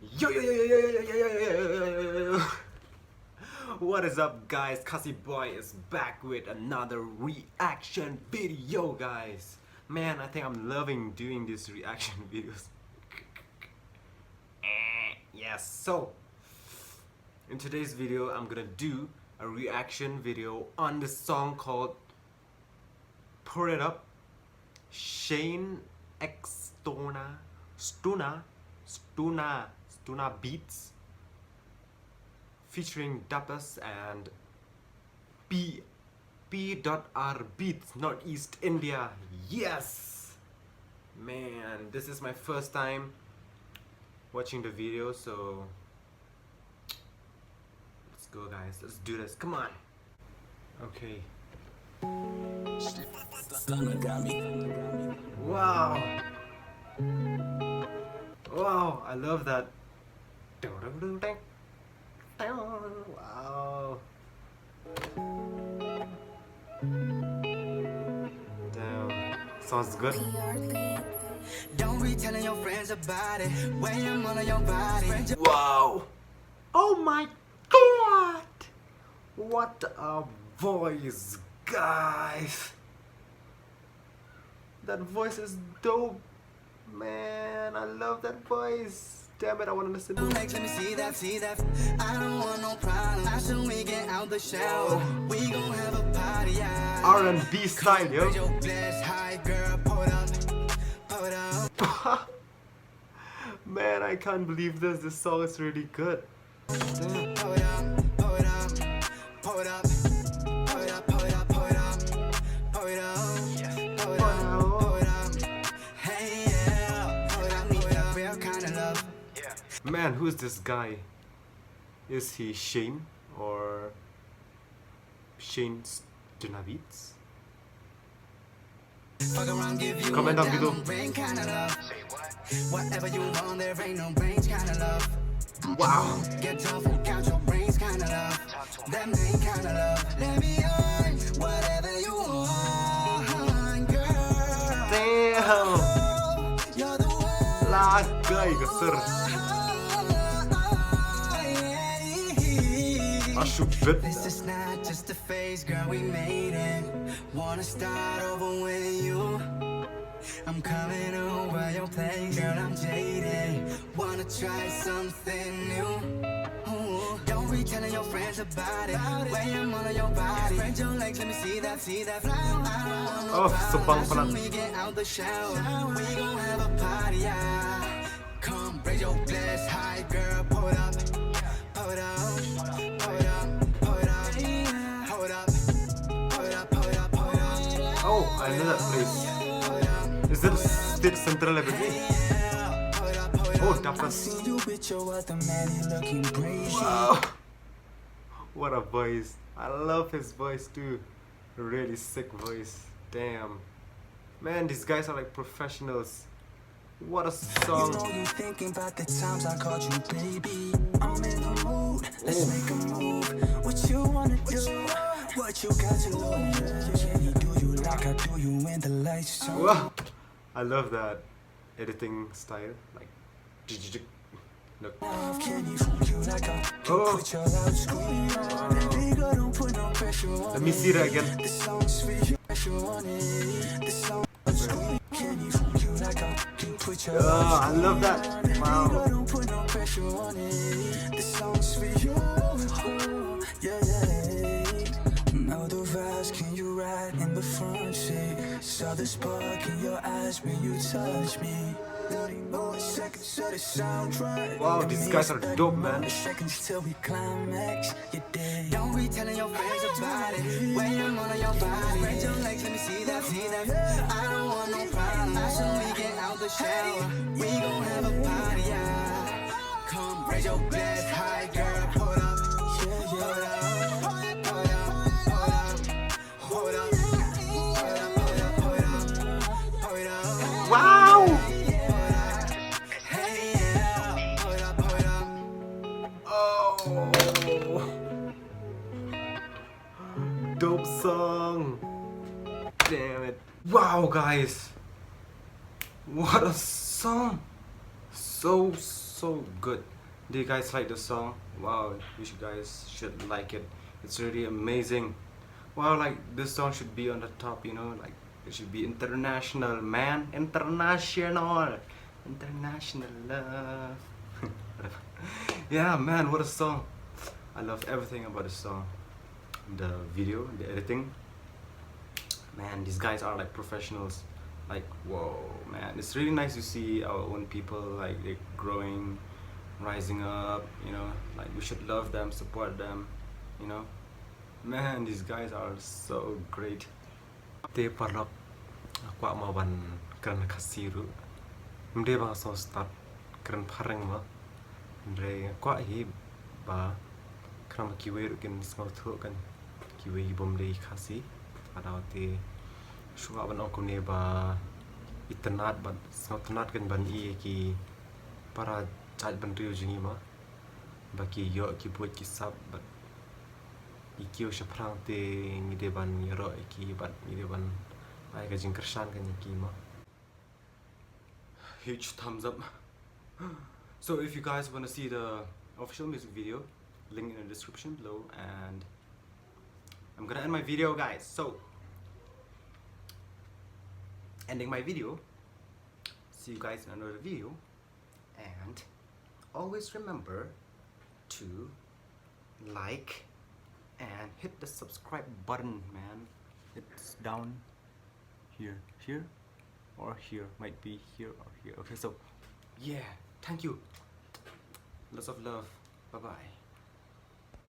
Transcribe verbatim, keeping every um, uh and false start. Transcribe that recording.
Yo, yo, yo, yo, yo, yo, yo, yo, yo, yo, yo, yo, yo. What is up, guys? Khasi Boy is back with another reaction video, guys. Man, I think I'm loving doing these reaction videos. Eh, yes, so in today's video, I'm gonna do a reaction video on the song called Pour It Up, Shane X Stunna, Stunna, Stunna, Stunna Beats, featuring Dapus and P, P dot R Beats, Northeast India. Yes! Man, this is my first time watching the video, so let's go, guys. Let's do this. Come on. Okay. Stunna got me. Wow. Wow, I love that. Wow. Damn. Sounds good. Don't be telling your friends about it. When I'm all on your body. Wow. Oh my God. What a voice, guys. That voice is dope. Man, I love that voice. Damn it, I wanna listen to it. Like, let me see that, see that. I don't want no problem. After we get out the shower, we gon' have a party, yeah. R and B style, yo. Raise your glass high, girl, pour it up, pour it up. Man, I can't believe this. This song is really good. Damn. Pour it up, pour it up, pour it up, pour it up, pour it up, pour it up, pour it up, pour it up. Hey, yeah, pour it up, pour it up, real kind of love. Man, who is this guy? Is he Shane or Shane Stunna Beats? Fuck around, give you. Comment down below. Brain kind of love. Whatever you want, there ain't no range kind of love. Wow. Get tough and count your brains kind of love. That main kind of love. Let me on whatever you want, girl. Damn. You're the one. La kai ka sir. Ashuk bit. This is not just a phase, girl, we made it. Wanna start over with you. I'm coming over your place, girl, I'm jaded. Wanna try something new. Ooh, don't be telling your friends about it. When I'm all on your body. Spread your legs, let me see that, see that. I don't want no problem. Soon we get out the shower, we gon' have a party, yeah. Come, raise your glass high, girl, pour it up. Pour it up, pour it up, pour it up, pour it up, pour it up, pour it up, pour it up. Oh, I know that place. Is it State Central Library? Oh, Dapus. Wow. What a voice. I love his voice too. Really sick voice. Damn. Man, these guys are like professionals. What a song. You know you thinking about the times I called you, baby. I'm in the mood. Let's make a move. What you wanna do? What you got to lose? Can you do you like I do you in the lights? Wow. I love that editing style. Like, look. Oh. Let me see that again. Yeah, I love that. Wow. Saw the spark in your eyes when you touch me. Thirty more seconds of the soundtrack. Wow, these guys are dope, man. Seconds till we climax. You did. Don't be telling your friends about it. When I'm all on your body. Spread your legs, let me see that, see that. I don't want no problem. Soon we get out the shower, we gon' have a party, yeah. Come, raise your glass high, girl, pour it up. Pour it up, pour it up, pour it up. Wow! Oh. Dope song. Damn it. Wow, guys. What a song. So, So good. Do you guys like the song? Wow, you should, guys should like it. It's really amazing. Wow, like, this song should be on the top, you know, like, it should be international, man. International. International love. Yeah, man, what a song. I love everything about the song. The video, the editing. Man, these guys are, like, professionals. Like, whoa, man, it's really nice to see our own people, like, they're growing, rising up, you know, like, we should love them, support them, you know. Man, these guys are so great. Te paralok, nga kwah mo ban kren Khasi ruh. Ym dei ba nga sngewstad kren phareng mo. Hynrei nga kwah hi ba khnang ba kiwei ruh kin sngewthuh kan, kiwei bym dei Khasi. Ka daw te shuwa ban ong kumne ba itynnad, ban sngewtynnad kan ban ïoh ïa ki para jait bynriew jong ngi mo, ba ki ïoh ki buit ki sap bad ki kiew shaphrang, te ngi dei ban ïaroh ïa ki bad ngi dei ban ai ka jingkyrshan kan ïa ki mo. Huge thumbs up. So if you guys want to see the official music video, link in the description below, and I'm gonna end my video, guys. So, ending my video. See you guys in another video, and always remember to like and hit the subscribe button, man. It's down here, here, or here. Might be here or here. Okay, so yeah, thank you. Lots of love. Bye bye.